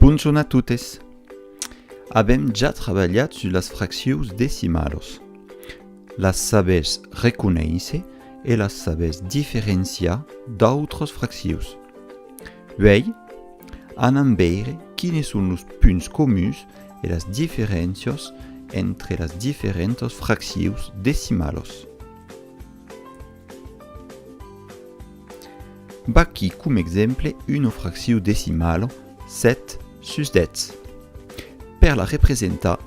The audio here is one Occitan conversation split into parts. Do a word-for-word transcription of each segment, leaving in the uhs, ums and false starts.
Bonjorn a totes! Avèm ja trabalhat sus las fraccions decimalas. Las sabètz reconéisser e las sabètz diferenciar d'autras fraccions. Uèi, anam veire quines son los punts comuns e las diferéncias entre las diferentas fraccions decimalas. Vaquí com exemple una fraccion decimala, sèt sus dètz. Per la representar,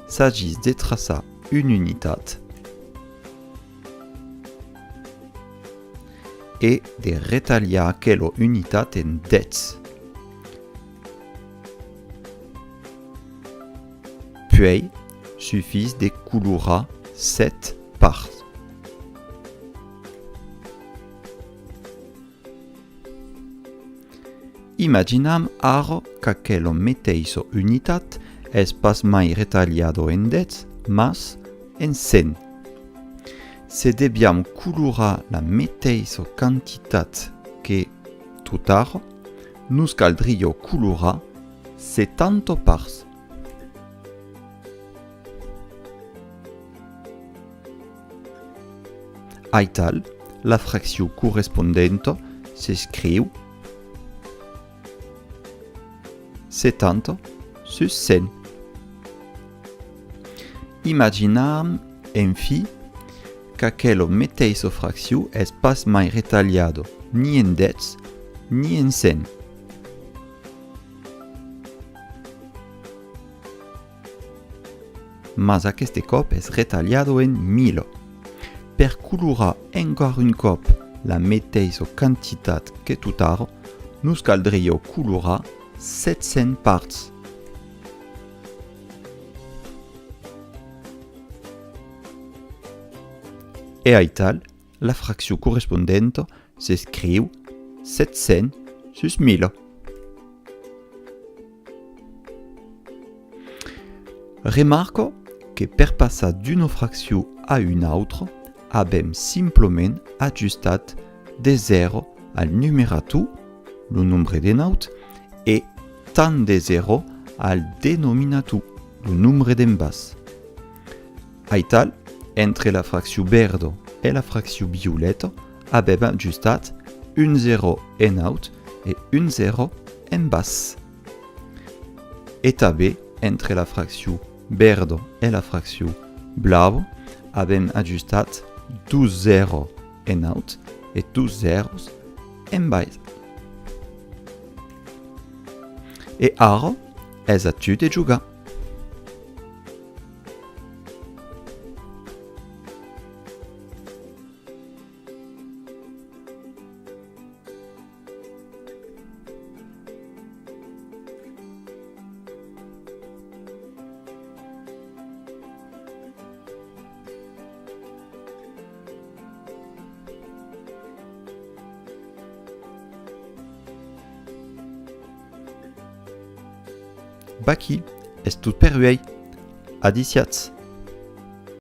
s'agís de traçar una unitat e de retalhar aquela unitat en dètz. Puèi, sufís de colorar sèt parts. Imaginam ara qu'aquela meteissa unitat es pas mai retalhada en dètz, mas en cent. Se deviam colorar la meteissa quantitat que totara, nos caldriá colorar setanta parts. Aital, la fraccion correspondenta s'escriu setanta sus cent. Imaginam, enfin, qu'aquela meteissa fraccion es pas mai retalhada ni en dètz ni en cent. Mas aqueste còp es retalhada en mila. Per colorar encara un còp la meteissa quantitat que totara, nos caldriá colorar sèt cents parts. E aital, la fraccion correspondenta s'escriu sèt cents sus mila. Remarca que per passar d'una fraccion a una autra, avèm simplament ajustat de zèro al numerator, lo nombre de naut, e tant de zèro al denominator, lo nombre d'en bas. Aital, entre la fraccion verda e la fraccion violeta, avèm ajustat un zèro en naut e un zèro en bas. E tanben, entre la fraccion verda e la fraccion blava, avèm ajustat dos zèro en naut e dos zèros en bas. E ara, es a tu de jogar. Vaquí, es tot per uèi. Adissiatz!